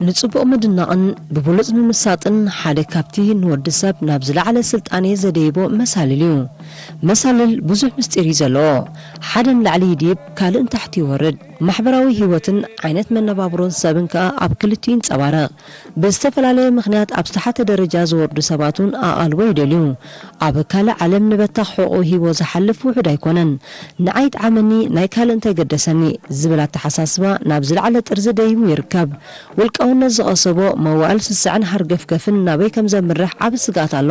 ንጽቡቕ ምድናቕን ብብሉጽ ምምሳጥን ሓደ ካብቲ ንወዲ ሰብ ናብ ዝለዓለ ስልጣኔ ዘደይቦ መሳልል እዩ። መሳልል ብዙሕ ምስጢር እዩ ዘለዎ። ሓደ ንላዕሊ ይድይብ፣ ካልእ ንታሕቲ ይወርድ። ማሕበራዊ ህይወትን ዓይነት መነባብሮን ሰብን ከኣ ኣብ ክልቲኡ ይንጸባረቕ። ብዝተፈላለየ ምኽንያት ኣብ ዝተሓተ ደረጃ ዝወርዱ ሰባት እውን ኣቓልቦ ይደልዩ። ኣብ ካልእ ዓለም ንበታኽ ሕቖኡ ሂቦ ዝሓልፍ ውሑድ ኣይኮነን። ንዓይ ጥዓመኒ፣ ናይ ካልእ እንታይ ገደሰኒ ዝብል ኣተሓሳስባ ናብ ዝለዓለ ጥርዚ ደይቡ ይርከብ። ውልቃውነት ዝቐሰቦ መዋእል ስስዐን ሃርገፍገፍን ናበይ ከም ዘምርሕ ዓቢ ስግኣት ኣሎ።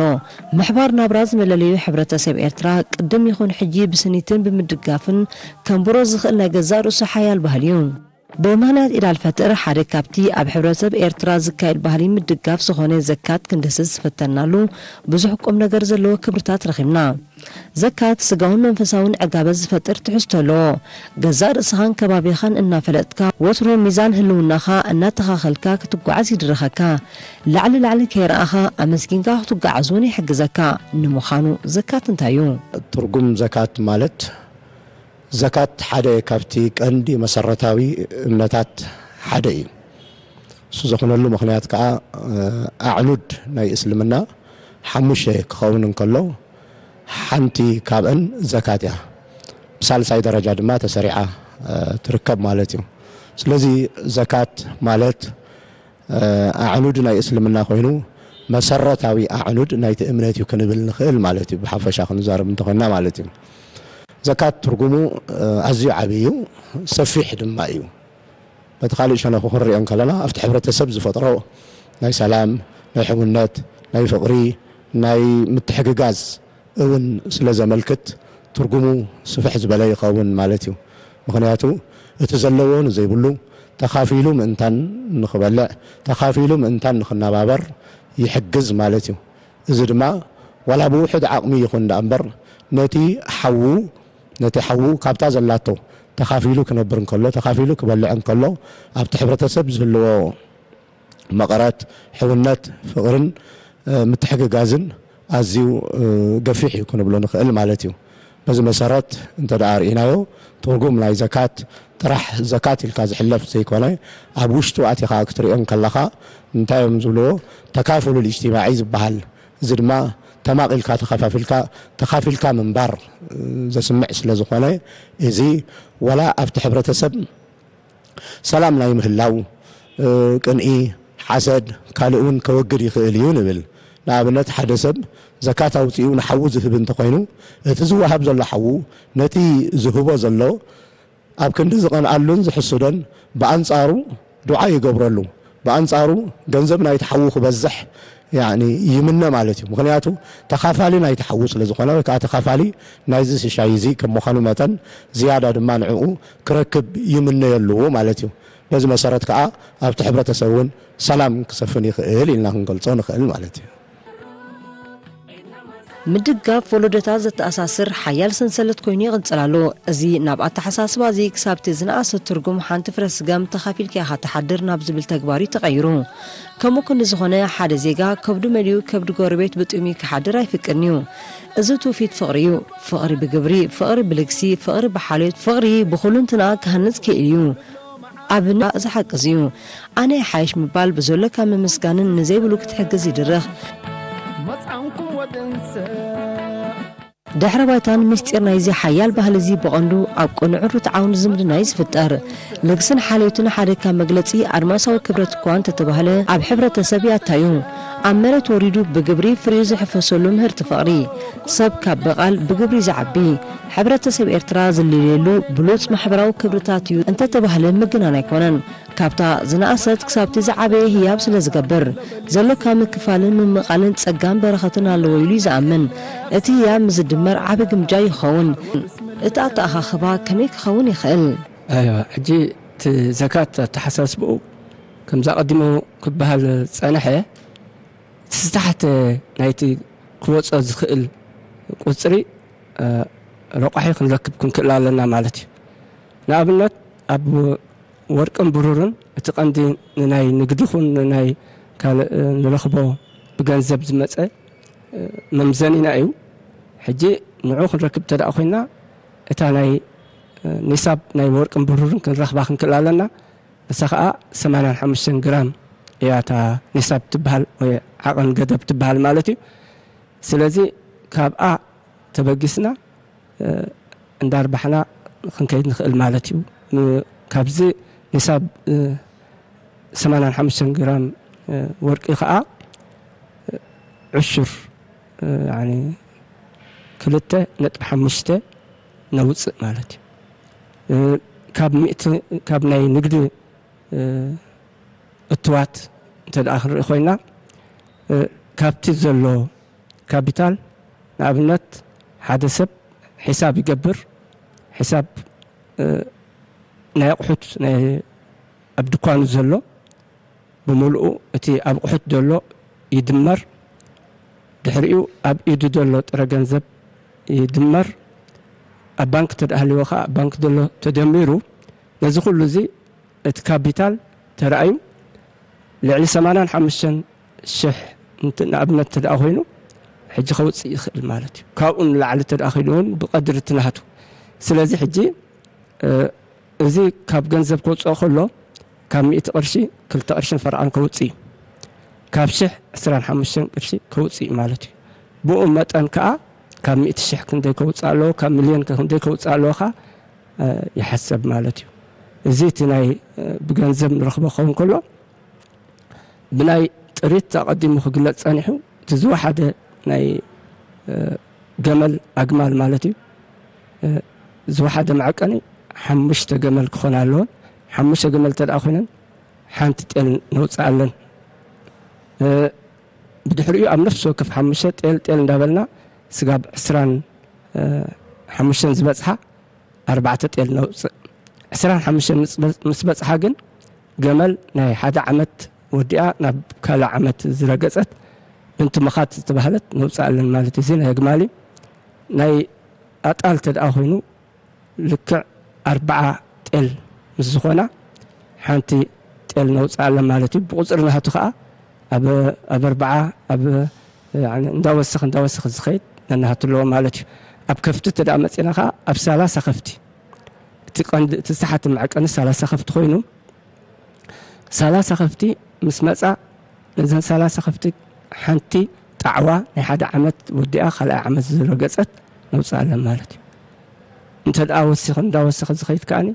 ምሕባር ናብራ ዝመለለዩ ሕብረተሰብ ኤርትራ ቅድም ይኹን ሕጂ ብስኒትን ብምድጋፍን ከንብሮ ዝኽእል ናይ ገዛእ ርእሱ ሓያል ባህሊ እዩ። ብምኽንያት ኢድ ኣልፈጥር ሓደ ካብቲ ኣብ ሕብረተሰብ ኤርትራ ዝካየድ ባህሊ ምድጋፍ ዝኾነ ዘካት ክንድህስስ ዝፈተናሉ ብዙሕ ቁም ነገር ዘለዎ ክብርታት ረኺብና። ዘካት ስጋውን መንፈሳውን ዕጋበት ዝፈጥር ትሕዝቶ ኣለዎ። ገዛእ ርእስኻን ከባቢኻን እናፈለጥካ፣ ወትሩ ሚዛን ህልውናኻ እናተኻኸልካ ክትጓዓዝ ይድርኸካ። ላዕሊ ላዕሊ ከይረኣኻ ኣመስጊንካ ክትጓዓዝ እውን ይሕግዘካ። ንምዃኑ ዘካት እንታይ እዩ? ትርጉም ዘካት ማለት፣ ዘካት ሓደ ካብቲ ቀንዲ መሰረታዊ እምነታት ሓደ እዩ። እሱ ዝኾነሉ ምኽንያት ከኣ፣ እ፣ ኣዕኑድ ናይ እስልምና ሓሙሽተ ክኸውን እንከሎ፣ ሓንቲ ካብአን ዘካት እያ። ብሳልሳይ ደረጃ ድማ ተሰሪዓ፣ እ፣ ትርከብ ማለት እዩ። ስለዚ ዘካት ማለት፣ እ፣ ኣዕኑድ ናይ እስልምና ኮይኑ፣ መሰረታዊ ኣዕኑድ ናይቲ እምነት እዩ ክንብል ንኽእል ማለት እዩ፣ ብሓፈሻ ክንዛረብ እንተኾይንና ማለት እዩ። ዘካት ትርጉሙ፣ እ፣ ኣዝዩ ዓቢ እዩ፣ ሰፊሕ ድማ እዩ። በቲ ካልእ ሸነኹ ክንሪኦ እንከለና፣ ኣብቲ ሕብረተሰብ ዝፈጥሮ ናይ ሰላም፣ ናይ ሕውነት፣ ናይ ፍቕሪ፣ ናይ ምትሕግጋዝ እውን ስለ ዘመልክት፣ ትርጉሙ ስፍሕ ዝበለ ይኸውን ማለት እዩ። ምኽንያቱ፣ እቲ ዘለዎ ንዘይብሉ ተኻፊሉ ምእንታን ንኽበልዕ፣ ተኻፊሉ ምእንታን ንኽነባበር ይሕግዝ ማለት እዩ። እዚ ድማ ዋላ ብውሑድ ዓቕሚ ይኹን ደኣ እምበር፣ ነቲ ሓዉ፣ ነቲ ሓዉ ካብታ ዘላቶ ተኻፊሉ ክነብር እንከሎ፣ ተኻፊሉ ክበልዕ እንከሎ፣ ኣብቲ ሕብረተሰብ ዝህልዎ መቐረት፣ ሕውነት፣ ፍቕርን፣ እ፣ ምትሕግጋዝን ኣዝዩ፣ እ፣ ገፊሕ እዩ ክንብሎ ንኽእል ማለት እዩ። በዚ መሰረት እንተ ደኣ ርኢናዮ፣ ትርጉም ናይ ዘካት ጥራሕ ዘካት ኢልካ ዝሕለፍ ዘይኮነ፣ ኣብ ውሽጡ ኣቲኻ ክትሪኦ እንከለኻ፣ እንታይ እዮም ዝብልዎ? ተካፉሉል ኢጅቲማዒ ዝበሃል። እዚ ድማ ተማቒልካ፣ ተኸፋፊልካ፣ ተኻፊልካ ምንባር፣ እ፣ ዘስምዕ ስለ ዝኾነ፣ እዚ ዋላ ኣብቲ ሕብረተሰብ ሰላም ናይ ምህላው፣ እ፣ ቅንኢ፣ ሓሰድ፣ ካልእ እውን ከወግድ ይኽእል እዩ ንብል። ንኣብነት፣ ሓደ ሰብ ዘካት ኣውጺኡ ንሓዉ ዝህብ እንተኾይኑ፣ እቲ ዝወሃብ ዘሎ ሓዉ ነቲ ዝህቦ ዘሎ ኣብ ክንዲ ዝቐንኣሉን ዝሕስዶን፣ ብኣንጻሩ ዱዓ ይገብረሉ። ብኣንጻሩ ገንዘብ ናይቲ ሓዉ ክበዝሕ፣ ያዕኒ፣ ይምነ ማለት እዩ። ምኽንያቱ ተኻፋሊ ናይቲ ሓዉ ስለ ዝኾነ፣ ወይ ከኣ ተኻፋሊ ናይዚ ሽሻይ እዚ ከም ምዃኑ መጠን፣ ዝያዳ ድማ ንዕኡ ክረክብ ይምነየሉ ማለት እዩ። በዚ መሰረት ከኣ ኣብቲ ሕብረተሰብ እውን ሰላም ክሰፍን ይኽእል ኢልና ክንገልጾ ንኽእል ማለት እዩ። ምድጋፍ ወለዶታት ዘተኣሳስር ሓያል ሰንሰለት ኮይኑ ይቕጽል ኣሎ። እዚ ናብ ኣተሓሳስባ እዚ ክሳብቲ ዝነኣሰ ትርጉም ሓንቲ ፍረ ስገም ተኻፊልካ ኢኻ ትሓድር ናብ ዝብል ተግባር እዩ ተቐይሩ። ከምኡ ክንዲ ዝኾነ ሓደ ዜጋ ከብዱ መሊኡ ከብዲ ጎረቤት ብጥሙይ ክሓድር ኣይፍቅድን እዩ። እዚ ትውፊት ፍቕሪ እዩ። ፍቕሪ ብግብሪ፣ ፍቕሪ ብልግሲ፣ ፍቕሪ ብሓልዮት፣ ፍቕሪ ብኹልንትና ክሃንጽ ክኢል እዩ። ኣብና እዚ ሓቂ እዚ እዩ። ኣነ ይሓይሽ ምባል ብዘሎካ ምምስጋንን ንዘይብሉ ክትሕግዝ ይድርኽ። መጻንኩም ወድንሰ ድሕረ ባይታን ምስጢር ናይዚ ሓያል ባህሊ እዚ ብቐንዱ ኣብ ቅኑዕን ርትዓውን ዝምድና እዩ ዝፍጠር። ልግስን ሓልዮትን ሓደ ካብ መግለጺ ኣድማሳዊ ክብረት እኳ እንተተባህለ፣ ኣብ ሕብረተሰብ ያታ እዩ። ኣብ መሬት ወሪዱ ብግብሪ ፍሪኡ ዝሕፈሰሉ ምህርቲ ፍቕሪ። ሰብ ካብ ብቓል ብግብሪ ዝዓቢ፣ ሕብረተሰብ ኤርትራ ዝልለየሉ ብሉጽ ማሕበራዊ ክብርታት እዩ እንተተባህለ ምግናን ኣይኮነን። ካብታ ዝነኣሰት ክሳብቲ ዝዓበየ ህያብ ስለ ዝገብር፣ ዘሎካ ምክፋልን ምምቓልን ጸጋን በረኸትን ኣለዎ ኢሉ እዩ ዝኣምን። እቲ ህያብ ምስ ዝድመር ዓቢ ግምጃ ይኸውን። እቲ ኣተኣኻኽባ ከመይ ክኸውን ይኽእል? ኣይዋ፣ ሕጂ እቲ ዘካት ኣተሓሳስብኡ ከምዛ ቀዲሙ ክበሃል ዝጸንሐ፣ እቲ ዝተሓተ ናይቲ ክወጾ ዝኽእል ቁጽሪ፣ እ፣ ረቋሒ ክንረክብ ክንክእል ኣለና ማለት እዩ። ንኣብነት፣ ኣብ ወርቅን ብሩርን እቲ ቀንዲ ንናይ ንግዲ ኹን ንናይ ካልእ፣ እ፣ ንረኽቦ ብገንዘብ ዝመጸ፣ እ፣ መምዘኒና እዩ። ሕጂ ንዑ ክንረክብ እንተ ደኣ ኮይንና፣ እታ ናይ፣ እ፣ ኒሳብ ናይ ወርቅን ብሩርን ክንረኽባ ክንክእል ኣለና። ንሳ ኸኣ ሰማንያን ሓሙሽተን ግራም እያ እታ ኒሳብ ትበሃል ወይ ዓቐን ገደብ ትበሃል ማለት እዩ። ስለዚ ካብኣ ተበጊስና እንዳርባሕና ክንከይድ ንኽእል ማለት እዩ። ካብዚ ኒሳብ ሰማንያን ሓሙሽተን ግራም ወርቂ ከዓ ዕሹር ክልተ ነጥቢ ሓሙሽተ ነውፅእ ማለት እዩ። ካብ ሚእቲ ካብ ናይ ንግዲ እትዋት እንተ ደኣ ክንርኢ ኮይና፣ ካብቲ ዘሎ ካፒታል፣ ንኣብነት ሓደ ሰብ ሒሳብ ይገብር። ሒሳብ ናይ ኣቑሑት ናይ ኣብ ድኳኑ ዘሎ ብምልኡ፣ እቲ ኣብ ኣቑሑት ዘሎ ይድመር። ድሕሪኡ ኣብ ኢዱ ዘሎ ጥረ ገንዘብ ይድመር። ኣብ ባንክ ተደኣ ሃልዎ ከዓ ኣብ ባንክ ዘሎ ተደሚሩ፣ ነዚ ኩሉ እዚ እቲ ካፒታል ተራእዩ ልዕሊ ሰማንያን ሓሙሽተን ሽሕ ንኣብነት ተደኣ ኮይኑ፣ ሕጂ ከውፅእ ይኽእል ማለት እዩ። ካብኡ ንላዕሊ ተደኣ ኮይኑ እውን ብቐድሪ እቲ ናቱ። ስለዚ ሕጂ እዚ ካብ ገንዘብ ከውፅኦ ከሎ፣ ካብ ሚእቲ ቅርሺ ክልተ ቅርሽን ፈረቓን ከውፅእ እዩ። ካብ ሽሕ ዕስራን ሓሙሽተን ቅርሺ ከውፅእ እዩ ማለት እዩ። ብኡ መጠን ከዓ ካብ ሚእቲ ሽሕ ክንደይ ከውፅእ ኣለዎ፣ ካብ ሚልዮን ክንደይ ከውፅእ ኣለዎ ከዓ ይሓሰብ ማለት እዩ። እዚ እቲ ናይ ብገንዘብ ንረኽቦ ክኸውን ከሎ፣ ብናይ ጥሪት ኣቐዲሙ ክግለፅ ፀኒሑ፣ እቲ ዝወሓደ ናይ ገመል ኣግማል ማለት እዩ። ዝወሓደ መዐቀኒ ሓሙሽተ ገመል ክኾን ኣለዎን፣ ሓሙሽተ ገመል ተደኣ ኮይነን ሓንቲ ጤል ነውፅኣለን። ብድሕሪኡ ኣብ ነፍሲ ወከፍ ሓሙሽተ ጤል ጤል እንዳበልና ስጋብ ዕስራን ሓሙሽተን ዝበፅሓ ኣርባዕተ ጤል ነውፅእ። ዕስራን ሓሙሽተን ምስ በ-፣ ምስ በፅሓ ግን ገመል ናይ ሓደ ዓመት ወዲኣ ናብ ካልእ ዓመት ዝረገፀት ብንቲ ምኻት ዝተባህለት ነውፅኣለን ማለት እዩ። እዚ ናይ ኣግማል እዩ። ናይ ኣጣል ተደኣ ኮይኑ ልክዕ ኣርብዓ ጤል ምስ ዝኾና ሓንቲ ጤል ነውፅኣለን ማለት እዩ። ብቁፅሪ ናቱ ከዓ ኣብ፣ ኣብ ኣርብዓ፣ ኣብ፣ ያኒ እንዳወሰኽ እንዳወሰኽ ዝኸይድ ነናሃቱ ኣለዎ ማለት እዩ። ኣብ ከፍቲ ተደኣ መፂና ከዓ ኣብ ሰላሳ ከፍቲ፣ እቲ ቀንዲ እቲ ዝተሓተ መዐቀኒ ሰላሳ ከፍቲ ኮይኑ፣ ሰላሳ ከፍቲ ምስ መፃ፣ ነዘን ሰላሳ ከፍቲ ሓንቲ ጣዕዋ ናይ ሓደ ዓመት ወዲኣ ካልኣይ ዓመት ዝረገፀት ነውፅኣለን ማለት እዩ። እንተ ደኣ ወሲኽ እንዳወሰኽ ዝኸይድ ከኣኒ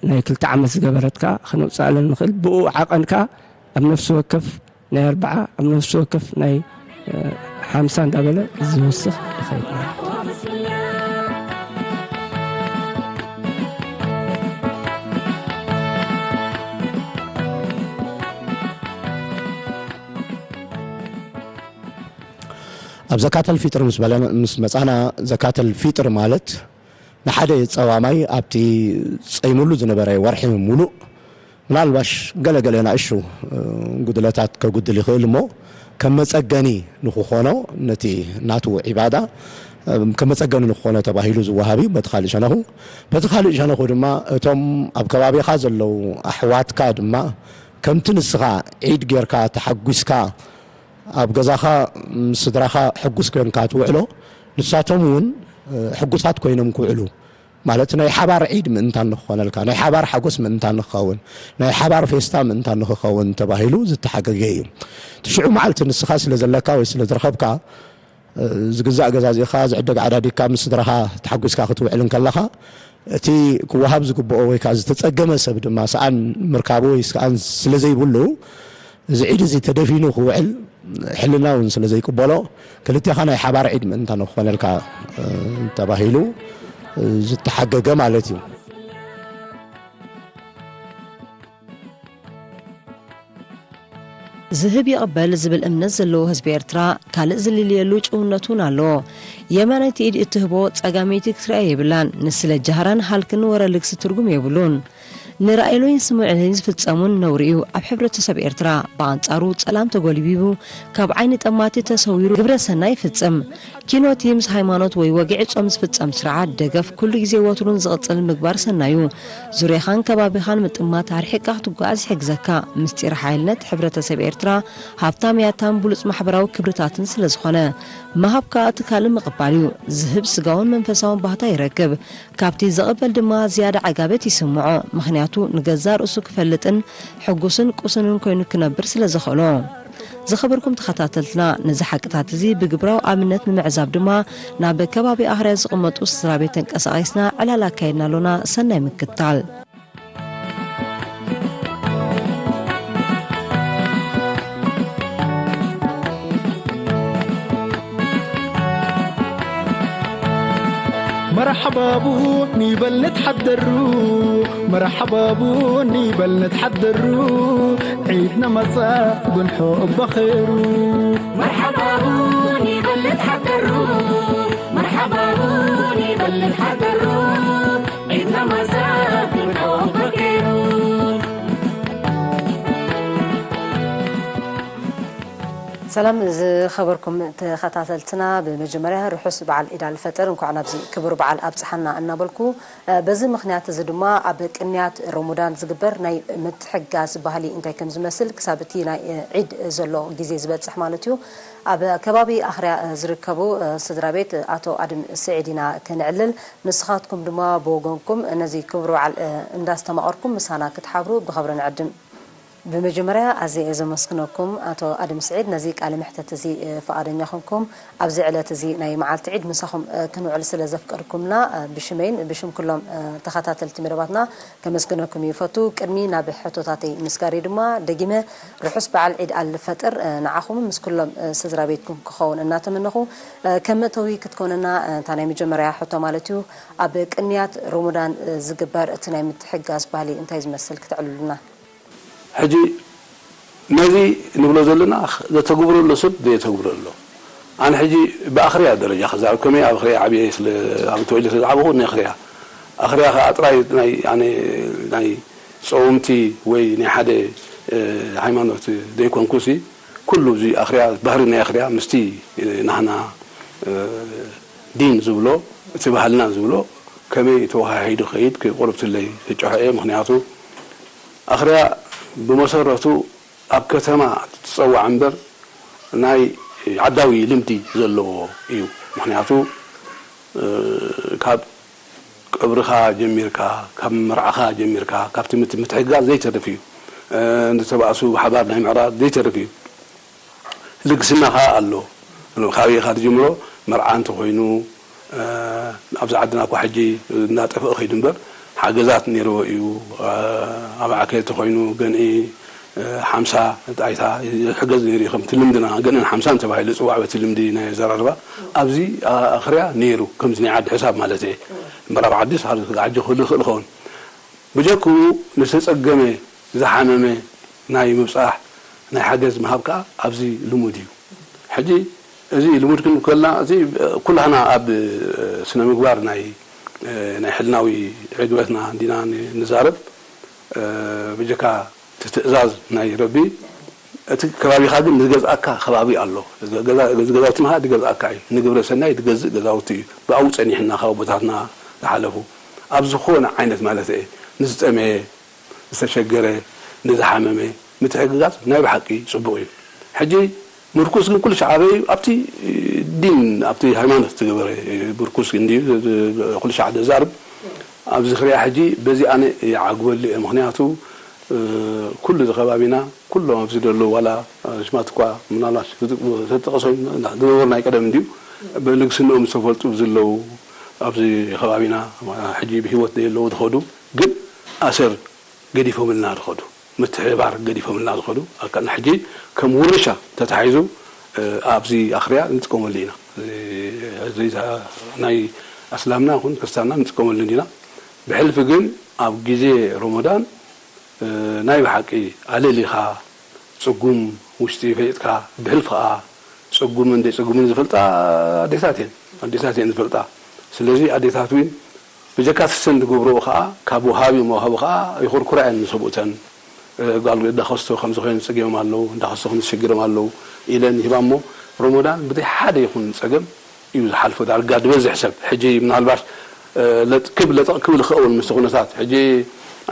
ናይ ክልተ ዓመት ዝገበረት ከኣ ክነውፅኣለን ንኽእል። ብኡ ዓቐን ከኣ ኣብ ነፍሲ ወከፍ ናይ ኣርብዓ፣ ኣብ ነፍሲ ወከፍ ናይ ሓምሳ እንዳበለ ዝወስኽ ይኸይድ ማለት እዩ። ኣብ ዘካተል ፊጥር ምስ በለና፣ ምስ መጻና፣ ዘካተል ፊጥር ማለት ንሓደ ጸዋማይ ኣብቲ ጸይሙሉ ዝነበረ ወርሒ ሙሉእ ምናልባሽ ገለ ገለ ናእሽቱ፣ እ፣ ጉድለታት ከጉድል ይኽእል እሞ፣ ከም መጸገኒ ንኽኾኖ ነቲ ናቱ ዒባዳ፣ እ፣ ከም መጸገኒ ንኽኾኖ ተባሂሉ ዝወሃብ እዩ በቲ ካልእ ሸነኹ። በቲ ካልእ ሸነኹ ድማ እቶም ኣብ ከባቢኻ ዘለዉ ኣሕዋትካ ድማ ከምቲ ንስኻ ዒድ ጌርካ ተሓጒስካ ኣብ ገዛኻ ምስ ስድራኻ ሕጉስ ኮይንካ ትውዕሎ፣ ንሳቶም እውን፣ እ፣ ሕጉሳት ኮይኖም ክውዕሉ፣ ማለት ናይ ሓባር ዒድ ምእንታን ንኽኾነልካ፣ ናይ ሓባር ሓጎስ ምእንታን ንኽኸውን፣ ናይ ሓባር ፌስታ ምእንታን ንኽኸውን ተባሂሉ ዝተሓገገ እዩ። እቲ ሽዑ መዓልቲ ንስኻ ስለ ዘለካ ወይ ስለ ዝረኸብካ፣ እ፣ ዝግዛእ ገዛዚእኻ፣ ዝዕደግ ዓዳዲግካ፣ ምስ ስድራኻ ተሓጒስካ ክትውዕል እንከለኻ፣ እቲ ክወሃብ ዝግብኦ ወይ ከኣ ዝተጸገመ ሰብ ድማ ሰኣን ምርካቡ ወይ ሰኣን ስለ ዘይብሉ፣ እዚ ዒድ እዚ ተደፊኑ ክውዕል ሕልና እውን ስለ ዘይቅበሎ፣ ክልቴኻ ናይ ሓባር ዒድ ምእንታን ክኾነልካ፣ እ፣ ተባሂሉ፣ እ፣ ዝተሓገገ ማለት እዩ። ዝህብ ይቕበል ዝብል እምነት ዘለዎ ህዝቢ ኤርትራ፣ ካልእ ዝልልየሉ ጭውነቱ እውን ኣለዎ። የማነይቲ ኢድ እትህቦ ጸጋመይቲ ክትርኣ የብላን። ንስለ ጃህራን ሃልክን ወረ ልግሲ ትርጉም የብሉን። ንራእየሉን ስምዕሉን ዝፍጸሙን ነውሪ እዩ ኣብ ሕብረተሰብ ኤርትራ። ብኣንጻሩ ጸላም ተጎልቢቡ፣ ካብ ዓይኒ ጠማቲ ተሰዊሩ ግብረ ሰናይ ይፍጽም። ኪኖቲ ምስ ሃይማኖት ወይ ወግዒ ጾም ዝፍጸም ስርዓት ደገፍ ኩሉ ግዜ ወትሩን ዝቕጽል ምግባር ሰናዩ። ዙርያኻን ከባቢኻን ምጥማት ኣርሒቕካ ክትጓዓዝ ይሕግዘካ። ምስጢር ሓይልነት ሕብረተሰብ ኤርትራ ሃብታም ያታን ብሉጽ ማሕበራዊ ክብርታትን ስለ ዝኾነ፣ ምሃብ ከኣ እቲ ካልእ ምቕባል እዩ። ዝህብ ስጋውን መንፈሳውን ባህታ ይረክብ። ካብቲ ዝቕበል ድማ ዝያዳ ዕጋበት ይስምዖ። ምኽንያቱ ንገዛእ ርእሱ ክፈልጥን ሕጉስን ቁሱንን ኮይኑ ክነብር ስለ ዘኽእሎ። ዝኸበርኩም ተኸታተልትና፣ ነዚ ሓቅታት እዚ ብግብራዊ ኣብነት ንምዕዛብ ድማ ናብ ከባቢ ኣኽርያ ዝቕመጡ ስድራ ቤት ተንቀሳቒስና ዕላል ኣካይድና ኣሎና። ሰናይ ምክትታል። መርሓባቡ ንበል ንትሓደሩ፣ መርሓባቡ ንበል ንትሓደሩ፣ ዒድና መጻ ጉንሑ እባ ኸይሩ። መርሓባቡ ንበል ንትሓደሩ፣ መርሓባቡ ንበል ንትሓደሩ፣ ዒድና መጻ ጉንሑ እባ ኸይሩ። ሰላም ዝኸበርኩም ተኸታተልትና፣ ብመጀመርያ ርሑስ በዓል ዒድ ኣልፈጥር እንኳዕ ናብዚ ክቡር በዓል ኣብጽሓና እናበልኩ፣ በዚ ምኽንያት እዚ ድማ ኣብ ቅንያት ሮሞዳን ዝግበር ናይ ምትሕግጋዝ ባህሊ እንታይ ከም ዝመስል ክሳብ እቲ ናይ ዒድ ዘሎ ግዜ ዝበጽሕ ማለት እዩ፣ ኣብ ከባቢ ኣኽርያ ዝርከቡ ስድራ ቤት ኣቶ ኣድም ስዒድ ኢና ከነዕልል። ንስኻትኩም ድማ ብወገንኩም ነዚ ክቡር በዓል እንዳስተማቐርኩም ምሳና ክትሓብሩ ብኽብሪ ንዕድም። ብመጀመርያ ኣዝየ እየ ዘመስግነኩም ኣቶ ኣድም ስዒድ፣ ነዚ ቃለ መሕተት እዚ ፍቓደኛ ኾንኩም ኣብዚ ዕለት እዚ ናይ መዓልቲ ዒድ ምሳኹም ክንውዕል ስለ ዘፍቀድኩምና ብሽመይን ብሽም ኩሎም ተኸታተልቲ መደባትና ከመስግነኩም ይፈቱ። ቅድሚ ናብ ሕቶታተይ ምስጋር ድማ ደጊመ ርሑስ በዓል ዒድ ኣል ፈጥር ንዓኹም ምስ ኩሎም ስድራ ቤትኩም ክኸውን እናተመነኹ፣ ከም መእተዊ ክትኮነና እታ ናይ መጀመርያ ሕቶ ማለት እዩ፣ ኣብ ቅንያት ሮሞዳን ዝግበር እቲ ናይ ምትሕጋዝ ባህሊ እንታይ ዝመስል ክተዕልሉና? ሕጂ ነዚ ንብሎ ዘለና ዘተግብሮ ኣሎ ሰብ ዘየተግብሮ ኣሎ። ኣነ ሕጂ ብኣኽርያ ደረጃ ክዛረብ ከመይ ኣብ ኣኽርያ ዓብየ ስለ ኣብ ተወልደ ስለ ዝዓበኹ ናይ ኣኽርያ ኣኽርያ ከኣ ጥራይ ናይ ኣነ ናይ ጸወምቲ ወይ ናይ ሓደ ሃይማኖት ዘይኮንኩሲ ኩሉ እዚ ኣኽርያ ባህሪ ናይ ኣኽርያ ምስቲ ናህና ዲን ዝብሎ እቲ ባህልና ዝብሎ ከመይ ተወሃሂዱ ከይድ ክቆርብትለይ ዝጨሖ እየ። ምክንያቱ ኣኽርያ ብመሰረቱ ኣብ ከተማ ትጸዋዕ እምበር ናይ ዓዳዊ ልምዲ ዘለዎ እዩ። ምክንያቱ ካብ ቀብርኻ ጀሚርካ፣ ካብ መርዓኻ ጀሚርካ፣ ካብቲ ምት- ምትሕግጋዝ ዘይተርፍ እዩ። እ፣ ንተባእሱ ብሓባር ናይ ምዕራድ ዘይተርፍ እዩ። ልግስና ኸኣ ኣሎ። ካበይ ኢኻ ትጅምሮ? መርዓ እንተኾይኑ፣ እ፣ ኣብዚ ዓድና እኳ ሕጂ እናጠፍአ ኸይዱ እምበር፣ ሓገዛት ነይርዎ እዩ። እ፣ ኣብ ዓከል እንተኾይኑ፣ ገንኢ፣ ሓምሳ ጣይታ ይሕገዝ ነይሩ እዩ። ከምቲ ልምድና ገንእን ሓምሳን ተባሂሉ ይፅዋዕ በቲ ልምዲ ናይ ኣዘራርባ። ኣብዚ ኣኽርያ ነይሩ፣ ከምዚ ናይ ዓዲ ሕሳብ ማለት እየ። ምዕራብ ዓዲስ ካብ ሕጂ ክህሉ ይኽእል ይኸውን። ብጀክኡ ንዝተፀገመ ዝሓመመ ናይ ምብፃሕ ናይ ሓገዝ ምሃብ ከዓ ኣብዚ ልሙድ እዩ። ሕጂ እዚ ልሙድ ክንብል ከለና እቲ ኩላህና ኣብ ስነ ምግባር ናይ ናይ ሕልናዊ ዕግበትና እንዲና ንዛረብ። ብጀካ እቲ ትእዛዝ ናይ ረቢ እቲ ከባቢኻ ግን ዝገዝኣካ ከባቢ ኣሎ። ገዛውትና ዝገዝኣካ እዩ። ንግብረ ሰናይ ዝገዝእ ገዛውቲ እዩ። ብኣው ጸኒሕና ካብ ኣቦታትና ዝሓለፉ ኣብ ዝኾነ ዓይነት ማለት እየ ንዝጠመየ ዝተሸገረ ንዝሓመመ ምትሕግጋዝ ናይ ብሓቂ ጽቡቕ እዩ። ሕጂ ምርኩስ ግን ኩሉ ሻዕ ኣበይ እዩ? ኣብቲ ዲን ኣብቲ ሃይማኖት ዝተገበረ ምርኩስ እንድዩ ኩሉ ሻዕ ዘዛርብ። ኣብዚ ክሪኣ ሕጂ በዚ ኣነ ይዓግበሉ እየ። ምክንያቱ ኩሉ እዚ ከባቢና ኩሎም ኣብዚ ዘለዉ ዋላ ሽማት እኳ ምናልባት ተጠቐሶም ዝነበሩ ናይ ቀደም እንድዩ ብልግስንኦም ዝተፈልጡ ዘለዉ ኣብዚ ከባቢና ሕጂ ብህይወት ዘየለዉ ዝኸዱ ግን ኣሰር ገዲፎምልና ዝኸዱ፣ ምትሕብባር ገዲፎምልና ዝኸዱ ኣካልና ሕጂ ከም ውርሻ ተታሒዙ ኣብዚ ኣኽርያ ንጥቀመሉ ኢና። ናይ ኣስላምና ይኹን ክርስትያንና ንጥቀመሉ እንዲና። ብሕልፊ ግን ኣብ ግዜ ሮሞዳን ናይ ብሓቂ ኣለሊኻ ጽጉም ውሽጢ ፈሊጥካ ብሕልፊ ከኣ ጽጉምን ዘይጽጉምን ዝፈልጣ ኣዴታት እየን። ኣዴታት እየን ዝፈልጣ። ስለዚ ኣዴታት እውን ብጀካ እቲ ሰን ዝገብርኦ ከኣ ካብ ወሃቢ መውሃቢ ከኣ ይኹርኩራ እየን ንሰብኡተን። እ፣ ጓል እንዳኸስቶ ከምዚ ኮይኖም ጸጊሞም ኣለዉ፣ እንዳኸስቶ ከምዚ ተሸጊሮም ኣለዉ ኢለን ይህባ እሞ ሮሞዳን ብዘይ ሓደ ይኹን ጸገም እዩ ዝሓልፎ። ዳርጋ ዝበዝሕ ሰብ ሕጂ ምናልባሽ እ፣ ለጥ-፣ ክብ ለጠቕ ክብል ይኸውን ምስቲ ኩነታት። ሕጂ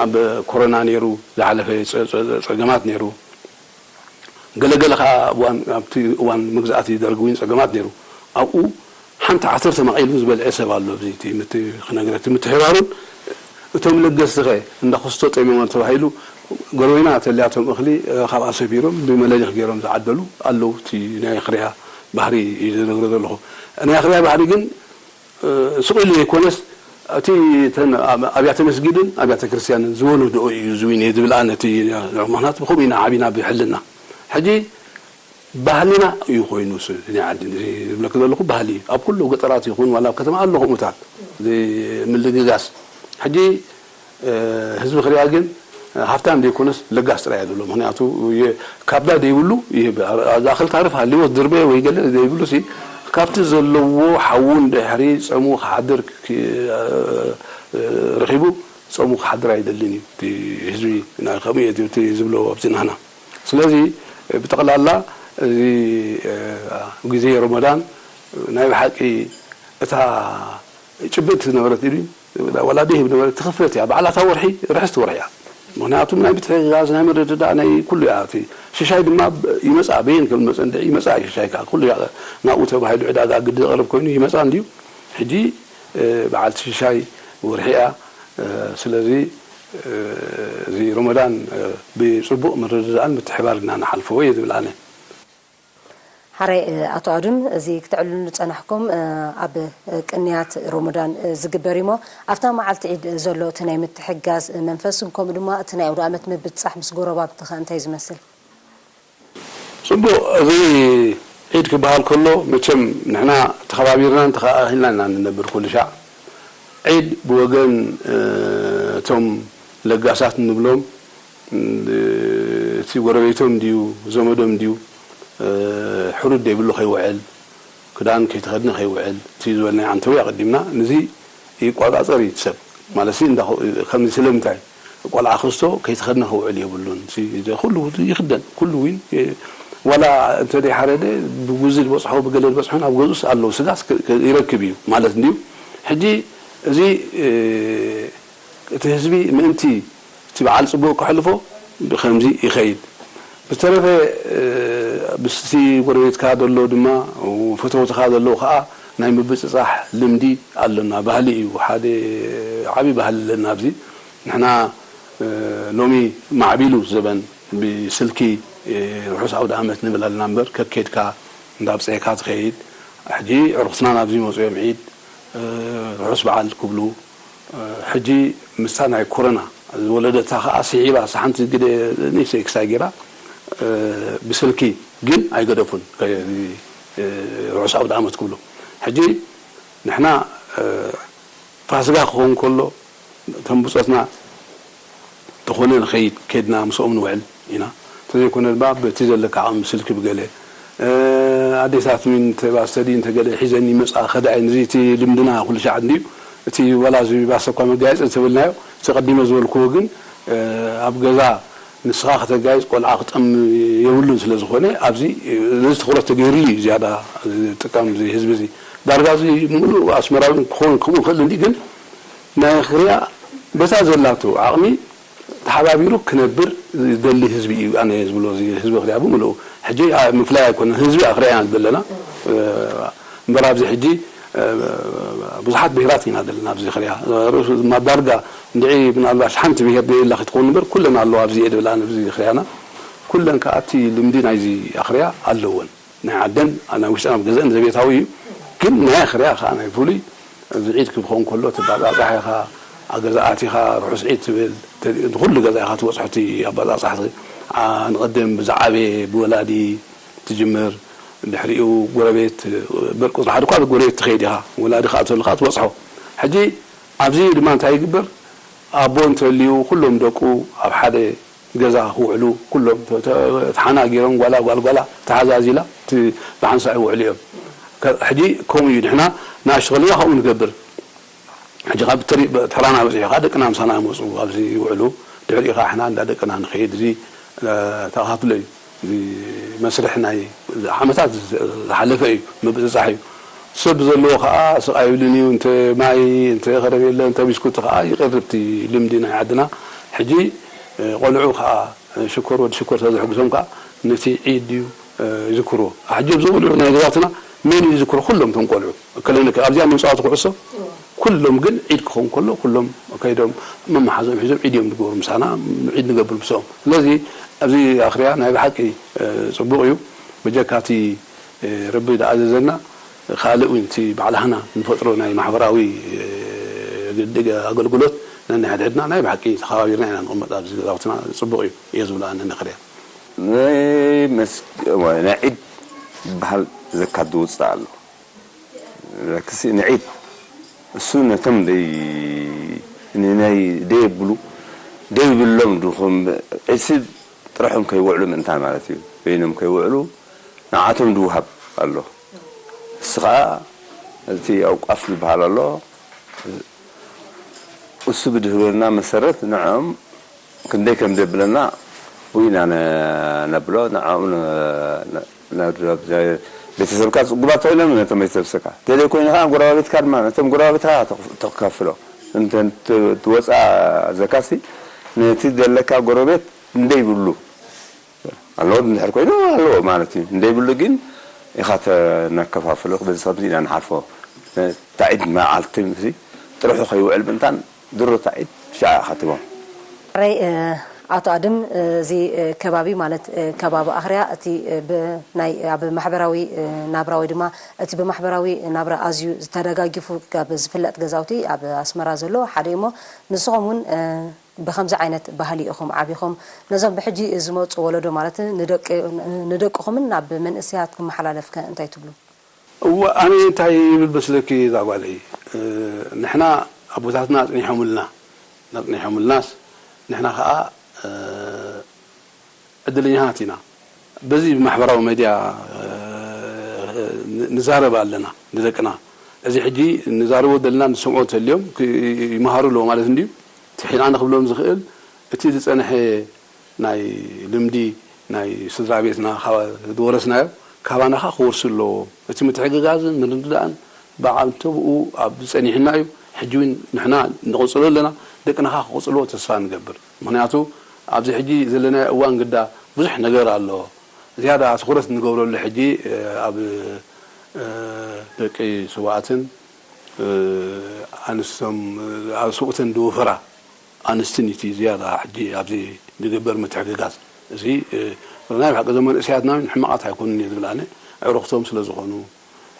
ኣብ ኮሮና ነይሩ ዝሓለፈ ጸ-፣ ጸ-፣ ጸገማት ነይሩ። ገለገለ ከኣ እዋን ኣብቲ እዋን መግዛእቲ ደርግ እውን ጸገማት ነይሩ። ኣብኡ ሓንቲ ዓተር ተማቒሉ ዝበልዐ ሰብ ኣሎ። ኣብዚ እቲ ምት-፣ ክነግረ እቲ ምትሕባሩን እቶም ለገስቲ ኸ እንዳ ክስቶ ጠሚሞም ተባሂሉ፣ ጎረቤና ተልያቶም እኽሊ፣ እ፣ ካብኣ ሰቢሮም ብመለሊኽ ገይሮም ዝዓደሉ ኣለዉ። እቲ ናይ ክርያ ባህሪ እዩ ዝነግሮ ዘለኹ። ናይ ክርያ ባህሪ ግን፣ እ፣ ስቕ ኢሉ ዘይኮነስ፣ እቲ እተን ኣብ-፣ ኣብያተ መስጊድን ኣብያተ ክርስቲያንን ዝወለድኦ እዩ ዝዊን እየ ዝብል ኣነ። እቲ ምኽንያቱ ብኸምኡ ኢና ዓቢና ብሕልና። ሕጂ ባህልና እዩ ኮይኑ፣ ስ-፣ ናይ ዓዲ እዚ ዝብለኪ ዘለኹ ባህሊ እዩ። ኣብ ኩሉ ገጠራት ይኹን ዋላ ኣብ ከተማ ኣሎ ከምኡታት፣ እዚ ምልግጋስ። ሕጂ፣ እ፣ ህዝቢ ክርያ ግን ሃብታም ዘይኮነስ ለጋስ ጥራይ እየ ዝብሎ። ምኽንያቱ የ-፣ ካብዳ ዘይብሉ ይህብ። ኣ-፣ ዝኣኽል ታሪፍ ሃልዎ ድርበ ወይ ገለ ዘይብሉ ሲ፣ ካብቲ ዘለዎ ሓዉ እንድሕሪ ጸሙ ክሓድር ክ-፣ እ፣ እ፣ ረኺቡ ጸሙ ክሓድር ኣይደልን እዩ። እቲ ህዝቢ ናይ ከምኡ እዩ እቲ ዝብሎ ኣብዚ ናህና። ስለዚ ብጠቕላላ እዚ፣ እ፣ ግዜ ረመዳን ናይ ብሓቂ እታ ጭብጥ ዝነበረት ኢሉ ዋላ ደይ ዝነበረት ትኽፈት እያ። ባዕላ እታ ወርሒ ርሕስቲ ወርሒ እያ። ምኽንያቱም ናይ ምትሕግጋዝ፣ ናይ ምርድዳእ፣ ናይ ኩሉ እያ። እቲ ሽሻይ ድማ ብ-፣ ይመጽኣ፣ በየን ከም ዝመጸ እንድዒ ይመጽኣ ሽሻይ ከኣ። ኩሉ እያ ናብኡ ተባሂሉ ዕዳጋ ግዲ ዘቕርብ ኮይኑ ይመጽኣ እንድዩ። ሕጂ፣ እ፣ በዓልቲ ሽሻይ ወርሒ እያ። እ፣ ስለዚ፣ እ፣ እዚ ረመዳን፣ እ፣ ብጽቡቕ ምርድዳእን ምትሕባር ኢና ንሓልፎ እየ ዝብል ኣነ። ሓራይ፣ እ፣ ኣቶ ኣዱም፣ እዚ ክተዕልሉ ዝጸናሕኩም፣ እ፣ ኣብ፣ እ፣ ቅንያት ሮሞዳን፣ እ፣ ዝግበር እዩ እሞ፣ ኣብታ መዓልቲ ዒድ ዘሎ እቲ ናይ ምትሕግጋዝ መንፈስን ከምኡ ድማ እቲ ናይ ኣውደ ኣመት ምብጻሕ ምስ ጎረባብቲ ከ እንታይ ዝመስል? ጽቡቕ፣ እዚ ዒድ ክበሃል ከሎ መቸም ንሕና ተኸባቢርናን ተኸኣሂልናን ኢና ንነብር ኩሉ ሻዕ። ዒድ ብወገን፣ እ፣ እቶም ለጋሳት እንብሎም፣ እ፣ እቲ ጎረቤቶም ድዩ፣ ዘመዶም ድዩ፣ እ፣ ሕሩድ ዘይብሉ ከይውዕል፣ ክዳን ከይተኸድነ ከይውዕል፣ እቲ ዝበልናዮ ኣንተዊ ኣቐዲምና፣ ነዚ ይቆጻጸር እዩ እቲ ሰብ። ማለት ሲ፣ እንዳ-፣ ከምዚ ስለምንታይ? ቆልዓ ክስቶ ከይተኸድነ ክውዕል የብሉን። ሲ፣ ኩሉ ይኽደን፣ ኩሉ እውን፣ እ፣ ዋላ እንተ ዘይሓረደ፣ ብጉዚ ዝበጽሖ፣ ብገለ ዝበጽሖ፣ ኣብ ገዝኡስ ኣለዉ፣ ስጋስ ክ-፣ ክ-፣ ይረክብ እዩ ማለት እንድዩ። ሕጂ፣ እዚ፣ እ፣ እቲ ህዝቢ ምእንቲ እቲ በዓል ጽቡቕ ከሕልፎ ብኸምዚ ይኸይድ። ብዝተረፈ፣ እ፣ ምስቲ ጎረቤትካ ዘሎ ድማ፣ ፈተውትኻ ዘለዉ ኸኣ ናይ ምብጽጻሕ ልምዲ ኣሎና። ባህሊ እዩ፣ ሓደ ዓቢ ባህሊ ኣለና ኣብዚ። ንሕና፣ እ፣ ሎሚ ማዕቢሉ ዘበን ብስልኪ፣ እ፣ ርሑስ ኣውደ ኣመት ንብል ኣለና እምበር፣ ከከይድካ እንዳብጸየካ ትኸይድ። ሕጂ ዕሩኽትና ናብዚ ይመጹ እዮም ዒድ፣ እ፣ ርሑስ በዓል ክብሉ። እ፣ ሕጂ ምስታ ናይ ኮሮና ዝወለደታ ኸኣ ስዒባ፣ እሳ ሓንቲ ግደ ንእሽተይ ክሳይ ገይራ፣ እ፣ ብስልኪ ግን ኣይገደፉን፣ ከ-፣ እ፣ ርሑስ ኣውደ ኣመት ክብሉ። ሕጂ ንሕና፣ እ፣ ፋስጋ ክኸውን ከሎ፣ እቶም ብጾትና ተኾነ ንኸይድ፣ ከድና ምስኦም ንውዕል ኢና። እንተዘይኮነ ድማ በቲ ዘለካ ዓቕሚ ብስልኪ ብገለ፣ እ፣ ኣዴታት እውን እንተ ባስተዲ እንተ ገለ ሒዘን ይመጻ፣ ከዳ እየን። እዚ እቲ ልምድና ኩሉ ሻዕ እንድዩ። እቲ ዋላ እዚ ባሰ እኳ መጋየጺ እንተበልናዮ፣ እቲ ቀዲመ ዝበልክዎ ግን፣ እ፣ ኣብ ገዛ ንስኻ ከተጋይጽ ቆልዓ ክጠም የብሉን ስለ ዝኾነ፣ ኣብዚ፣ እ፣ ነዚ ትኹረት ተገይሩሉ እዩ ዝያዳ ዝጥቀም እዚ ህዝቢ እዚ። ዳርጋ እዚ ምሉእ ኣስመራዊ ክኸውን ከምኡ ይኽእል እንዲ፣ ግን ናይ ክርያ በታ ዘላቶ ዓቕሚ ተሓባቢሩ ክነብር ዝደሊ ህዝቢ እዩ ኣነ ዝብሎ፣ እዚ ህዝቢ ክርያ ብምልኡ። ሕጂ፣ ኣ-፣ ምፍላይ ኣይኮነን፣ ህዝቢ ኣኽርያ ኢና ዘለና። እ፣ እምበር ኣብዚ ሕጂ፣ እ፣ ብዙሓት ብሄራት ኢና ዘለና ኣብዚ ክርያ። ርእሱ ድማ ዳርጋ እንድዒ ምናልባሽ ሓንቲ ብሄር ደይብላ ክትከውን እምበር፣ ኩለን ኣለዋ ኣብዚ እየ ድብል ኣነ፣ ኣብዚ ክርያና። ኩለን ከኣ እቲ ልምዲ ናይዚ ኣኽርያ ኣለወን። ናይ ዓደን፣ ናይ ውሽጥን ኣብ ገዛእን ዘቤታዊ እዩ። ግን ናይ ኣኽርያ ከኣ ናይ ፍሉይ፣ እዚ ዒድ ክኸውን ከሎ፣ እቲ ኣባጻጻሕ ኢኻ፣ ኣብ ገዛ ኣቲኻ፣ ርሑስ ዒድ ትብል፣ ተ-፣ ንኹሉ ገዛ ኢኻ ትበጽሖ፣ እቲ ኣባጻጻሕ፣ ኣ-፣ ንቐድም ብዝዓበየ ብወላዲ ትጅምር፣ ድሕሪኡ ጎረቤት፣ በር ቁጽሪ ሓደ እኳ ጎረቤት ትኸይድ ኢኻ፣ ወላዲ ከኣ ተሎ ከኣ ትበጽሖ። ሕጂ ኣብዚ ድማ እንታይ ይግበር? ኣቦ እንተልዩ፣ ኩሎም ደቁ ኣብ ሓደ ገዛ ክውዕሉ፣ ኩሎም ተ-፣ ተ-፣ ተሓናጊሮም፣ ጓላ ጓል ጓላ ተሓዛዚላ፣ እቲ ብሓንሳእ ይውዕሉ እዮም። ከ-፣ ሕጂ ከምኡ እዩ፣ ንሕና ንኣሽቱ ከለና ከምኡ ንገብር። ሕጂ ካብ ተሪ-፣ ተራና በጺሑ ከኣ ደቅና ምሳና ይመጹ፣ ኣብዚ ይውዕሉ። ድሕሪኡ ከኣ ንሕና እንዳ ደቅና ንኸይድ። እዚ፣ እ፣ ተኸታትሎ እዩ። እዚ መስርሕ ናይ ዓመታት ዝ-፣ ዝሓለፈ እዩ፣ ምብጽጻሕ እዩ። ሰብ ዘለዎ ከኣ ስቕ ኣይብልን እዩ። እንተ ማይ፣ እንተ ከረሜለ፣ እንተ ቢስኩት ከኣ ይቐርብ እቲ ልምዲ ናይ ዓድና። ሕጂ፣ እ፣ ቆልዑ ከኣ ሽኮር፣ ወዲ ሽኮር ስለ ዝሕግዞም ከኣ ነቲ ዒድ እዩ፣ እ፣ ይዝክርዎ። ሕጂ ኣብዚ ቆልዑ ናይ ገዛውትና መን እዩ ዝዝክሮ? ኩሎም እቶም ቆልዑ። እከለ ነከ-፣ ኣብዚኣ ምንጻዋት ኩዕሶ፣ ኩሎም ግን ዒድ ክኸውን ከሎ፣ ኩሎም ከይዶም መመሓዞም ሒዞም ዒድ እዮም ዝገብሩ ምሳና፣ ዒድ ንገብር ምስኦም። ስለዚ ኣብዚ ኣኽርያ ናይ ብሓቂ፣ እ፣ ጽቡቕ እዩ። በጀካቲ፣ እ፣ ረቢ ዝኣዘዘና ካልእ እውን እቲ ባዕላህና ንፈጥሮ ናይ ማሕበራዊ፣ እ፣ ግድ-፣ ኣገልግሎት ነንሕድሕድና ናይ ብሓቂ ተኸባቢርና ኢና ንቕመጥ ኣብዚ ገዛውትና። ጽቡቕ እዩ እየ ዝብሎ ኣነ ነኽርያ። ናይ መስ-፣ ናይ ዒድ ዝበሃል ዘካት ዝውፅእ ኣሎ። ለክሲ ንዒድ እሱ ነቶም ደይ-፣ ንናይ ደየብሉ፣ ደይብሎም ድኹም ዒድሲ ጥረሖም ከይውዕሉ ምእንታን ማለት እዩ። በይኖም ከይውዕሉ ንዓቶም ድውሃብ ኣሎ። እሱ ኸዓ እቲ ኣውቃፍ ዝበሃል ኣሎ። እሱ ብድህበና መሰረት ንዕኦም ክንደይ ከም ደብለና ውይና ነ-፣ ነብሎ ንዕኦም ነ-፣ ነ-፣ ነ-፣ ቤተሰብካ ጽጉባት ኮይኖም ነቶም ቤተሰብስካ፣ ደለይ ኮይኑ ከዓ ጎረባቤትካ ድማ ነቶም ጎረባቤትካ ተኽ-፣ ተካፍሎ። እንተ ት-፣ ትወፃ ዘካሲ ነቲ ዘለካ ጎረቤት እንደይብሉ ኣለዎ፣ እንድሕር ኮይኑ ኣለዎ ማለት እዩ። እንደይብሉ ግን ኢኻ ተነከፋፍሎ። በዚ ከምዚ ኢና ንሓልፎ። ታዒድ መዓልቲ ምሲ ጥርሑ ከይውዕል ምእንታን ድሮ ታዒድ ሻዕ ኢኻ ትቦ። ሕራይ፣ እ፣ ኣቶ ኣድም፣ እ፣ እዚ፣ እ፣ ከባቢ ማለት፣ እ፣ ከባቢ ኣኽርያ እቲ፣ እ፣ ብ-፣ ናይ ኣብ ማሕበራዊ፣ እ፣ ናብራ ወይ ድማ እቲ ብማሕበራዊ ናብራ ኣዝዩ ዝተደጋጊፉ ካብ ዝፍለጥ ገዛውቲ ኣብ ኣስመራ ዘሎ ሓደ እዩ እሞ ንስኹም እውን፣ እ፣ ብኸምዚ ዓይነት ባህሊ ኢኹም ዓቢኹም። ነዞም ብሕጂ ዝመጹ ወለዶ ማለት ንደቂ-፣ ንደቅኹምን ናብ መንእሰያት ክመሓላለፍ ከ እንታይ ትብሉ? እወ፣ ኣነ እንታይ ይብል መስለኪ እዛ ጓለይ፣ እ፣ ንሕና ኣቦታትና ኣጽኒሖምልና፣ ኣጽኒሖምልናስ ንሕና ኸኣ፣ እ፣ ዕድለኛታት ኢና። በዚ ብማሕበራዊ ሜድያ፣ እ፣ ን-፣ ንዛረብ ኣለና ንደቅና። እዚ ሕጂ ንዛረቦ ዘለና ንሰምዖ እንተልዮም ክ-፣ ይመሃሩ ኣለዎ ማለት እንድዩ። እቲ ሕና ንክብሎም ዝኽእል እቲ ዝጸንሐ ናይ ልምዲ ናይ ስድራ ቤትና ካብ ዝወረስናዮ ካባና ኸኣ ክወርሱ ኣለዎ። እቲ ምትሕግጋዝን ምርድዳእን ብዓንተብኡ ኣብ ጸኒሕና እዩ። ሕጂ እውን ንሕና ንቕጽሎ ኣለና። ደቅና ኸኣ ክቕጽልዎ ተስፋ ንገብር። ምኽንያቱ ኣብዚ ሕጂ ዘለናዮ እዋን ግዳ ብዙሕ ነገር ኣሎ። ዝያዳ ትኹረት ንገብረሉ ሕጂ፣ እ፣ ኣብ፣ እ፣ ደቂ ስውኣትን፣ እ፣ ኣንስቶም፣ እ፣ ኣብ ስውእተን ዝወፈራ ኣንስትን እቲ ዝያዳ ሕጂ ኣብዚ ዝግበር ምትሕግጋዝ። እዚ፣ እ፣ ናይ ብሓቂ እዞም መንእሰያትና እውን ሕማቓት ኣይኮኑን እየ ዝብል ኣነ። ኣዕሩኽቶም ስለ ዝኾኑ፣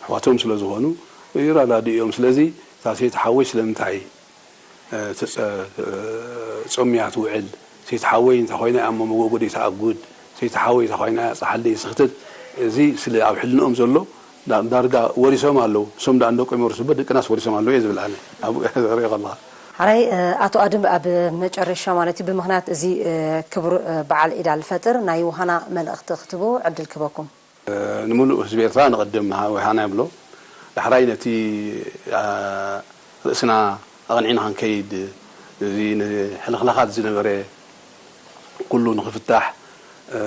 ኣሕዋቶም ስለ ዝኾኑ ይረዳድኡ እዮም። ስለዚ እታ ሰይቲ ሓወይ ስለምንታይ፣ እ፣ ትጸ-፣ እ፣ ጾምያ ትውዕል? ሰይቲ ሓወይ እንተ ኮይና ኣብ መንጎ ጎደይ ትኣጉድ፣ ሰይቲ ሓወይ እንተ ኮይና ጸሓል ደይስኽትት፣ እዚ ስለ ኣብ ሕልንኦም ዘሎ ዳ-፣ ዳርጋ ወሪሶም ኣለዉ። እሶም ደኣ ንደቆም ይወርሱ እምበር ደቅናስ ወሪሶም ኣለዉ እየ ዝብል ኣነ። ኣብ ሪኦ ከለኻ። ሕራይ፣ እ፣ ኣቶ ኣድም፣ ኣብ መጨረሻ ማለት እዩ፣ ብምኽንያት እዚ፣ እ፣ ክቡር፣ እ፣ በዓል ዒድ ኣልፈጥር ናይ ውሃና መልእኽቲ ክትህቡ ዕድል ክህበኩም። እ፣ ንምሉእ ህዝቢ ኤርትራ ንቐድም ሃ-፣ ውሃና ይብሎ። ዳሕራይ ነቲ፣ እ፣ ርእስና ኣቕኒዕና ክንከይድ፣ እዚ ንሕልኽላኻት ዝነበረ ኩሉ ንኽፍታሕ፣ እ፣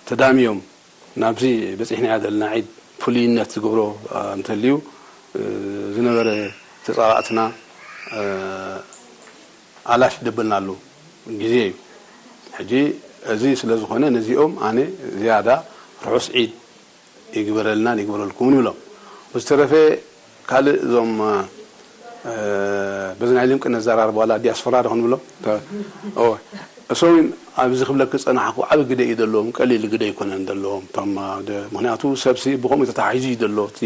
ተዳምዮም ናብዚ በጺሕናዮ ዘለና ዒድ ፍሉይነት ዝገብሮ፣ እ፣ እንተልዩ፣ እ፣ ዝነበረ ተጻባእትና፣ እ፣ ኣላሽ ደበልናሉ ግዜ እዩ። ሕጂ እዚ ስለ ዝኾነ ነዚኦም ኣነ ዝያዳ ርሑስ ዒድ ይግበረልናን ይግበረልኩምን ይብሎም። ብዝተረፈ ካልእ እዞም፣ እ፣ በዚ ናይ ልምቂ ነዘራርብ ዋላ ዲያስፖራ ዶ ክንብሎም? ተ-፣ ኦ፣ እሶም ኣብዚ ክብለኪ ዝጸናሕኩ ዓቢ ግደ እዩ ዘለዎም፣ ቀሊል ግደ ኣይኮነን ዘለዎም። እቶም፣ እ፣ ደ-፣ ምኽንያቱ ሰብሲ ብኸምኡ ተታሒዙ እዩ ዘሎ። እቲ፣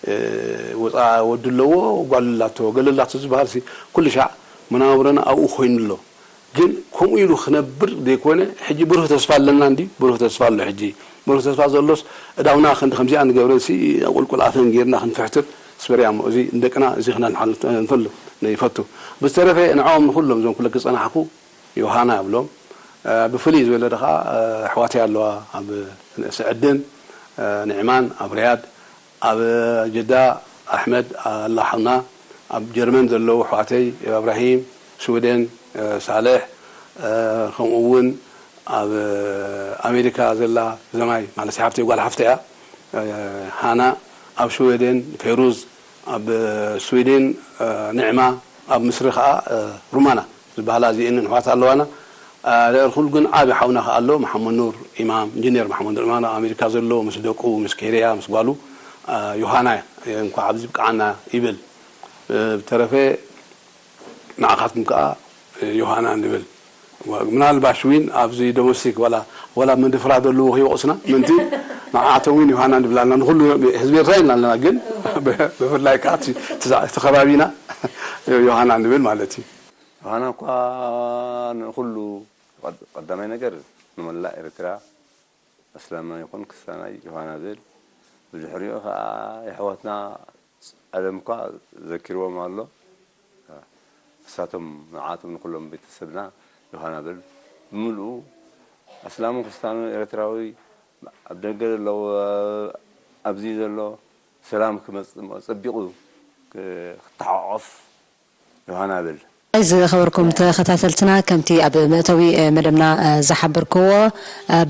እ፣ ወጻ ወዲ ኣለዎ፣ ጓል ኣላቶ፣ ገለ ኣላቶ ዝበሃልሲ ኩሉ ሻዕ መናብሮና ኣብኡ ኮይኑ ኣሎ። ግን ከምኡ ኢሉ ክነብር ዘይኮነ፣ ሕጂ ብሩህ ተስፋ ኣለና እንዲ፣ ብሩህ ተስፋ ኣሎ። ሕጂ ብሩህ ተስፋ ዘሎስ እዳውና ክንዲ ከምዚኣ ንገብረሲ ቁልቁል ኣፈን ጌርና ክንፍሕትር ስበርያ እሞ፣ እዚ ንደቅና እዚ ክነንሓሉ ንፈሉ፣ ይፈቱ። ብዝተረፈ ንዕኦም ንኹሎም እዞም ክብለኪ ዝጸናሕኩ ዮሃና እብሎም። እ፣ ብፍልይ ዝበለ ደኻ፣ እ፣ ኣሕዋተይ ኣለዋ ኣብ ስዕድን፣ እ፣ ንዕማን ኣብ ርያድ፣ ኣብ ጀዳ ኣሕመድ ኣላ ሓውና፣ ኣብ ጀርመን ዘለዉ ኣሕዋተይ እብራሂም፣ ስዊደን፣ እ፣ ሳልሕ፣ እ፣ ከምኡ እውን ኣብ ኣሜሪካ ዘላ ዘማይ ማለት ሓፍተይ ጓል ሓፍተይ እያ፣ እ፣ ሃና፣ ኣብ ሽወደን ፌሩዝ፣ ኣብ ስዊድን፣ እ፣ ንዕማ፣ ኣብ ምስሪ ኸዓ፣ እ፣ ሩማና ዝበሃላ እዚአንን ኣሕዋት ኣለዋና። እ፣ ደርኹል ግን ዓቢ ሓውና ኸዓ ኣሎ፣ መሓመድ ኑር ኢማም፣ ኢንጂነር መሓመድ ኑር ኢማም ኣብ ኣሜሪካ ዘሎ፣ ምስ ደቁ፣ ምስ ኬርያ፣ ምስ ጓሉ፣ እ፣ ዮሃና፣ እ፣ እንኳዕ ኣብዚ ብቅዓና ይብል። እ፣ ብተረፈ ንዓኻትኩም ከኣ ዮሃና ንብል። ምናልባሽ ዊን ኣብዚ ዶሜስቲክ ዋላ ዋላ ምድፍራ ዘለዉ ከይወቕሱና ምንቲ ንዓቶም ዊን ዮሃና ንብል ኣለና። ንኹሉ ህዝቢ ኤርትራ ኢልና ኣለና፣ ግን ብፍላይ ከኣ እቲ እቲ ከባቢና ዮሃና ንብል ማለት እዩ። ዮሃና እኳ ንኹሉ ቀድ- ቀዳማይ ነገር ንመላእ ኤርትራ ኣስላማይ ይኹን ክስታናይ ዮሃና ብል። ብድሕሪኡ ከኣ የሕዋትና ጸለምኳ ዘኪርዎም ኣሎ። እሳቶም ንዓቶም ንኩሎም ቤተሰብና ዮሃና ብል። ብምልኡ ኣስላሙ ክርስታኑ ኤርትራዊ ኣብ ደገ ዘለዉ ኣብዚ ዘሎ ሰላም ክመጽእ ጸቢቑ ክተሓቆፍ ዮሃና ብል። ዝኸበርኩም ተኸታተልትና፣ ከምቲ ኣብ መእተዊ መደብና ዝሓበርክዎ፣